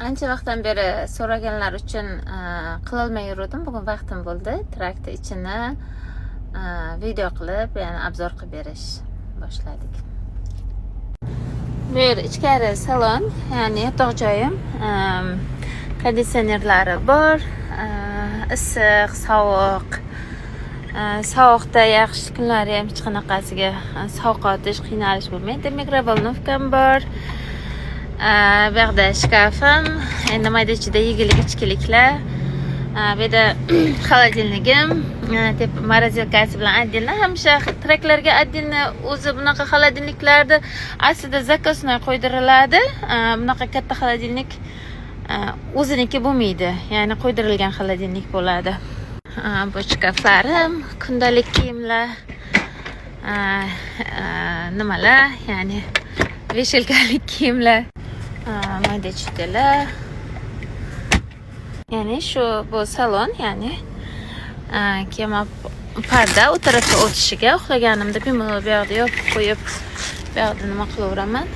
Ancha vaqtdan beri so'raganlar uchun qilolmay yuruvdim. Bugun vaqtim bo'ldi. Truckni ichini video qilib, ya'ni обзор qilib berish boshladik. Bu yer ichkari salon, ya'ni yotoq joyim. Konditsionerlari bor. Issiq, sovuq. Sovuqda yaxshi kunlari ham hech qanaqasiga sovqotish, qiynalish bo'lmaydi. Микроволновка m bor. Bu yoqda shkafim, endi mayda ichida yegulik ichkiliklar. Bu yerda холодильник im, tepa морозилка si bilan отдельно. Hamisha trucklarga отдельно o'zi bunaqa холодильник larni aslida заказной qo'ydiriladi. Bunaqa katta холодильник o'ziniki bo'lmaydi, ya'ni qo'ydirilgan холодильник bo'ladi. Bu shkaflarim, kundalik kiyimlar, nimalar, ya'ni вешалка lik kiyimlar, mayda chuydalar. Ya'ni shu bu salon, ya'ni keyin parda u tarafga o'tishiga uxlaganimda bemalol bu yoqda yopib qo'yib, bu yoqda nima qilaveraman.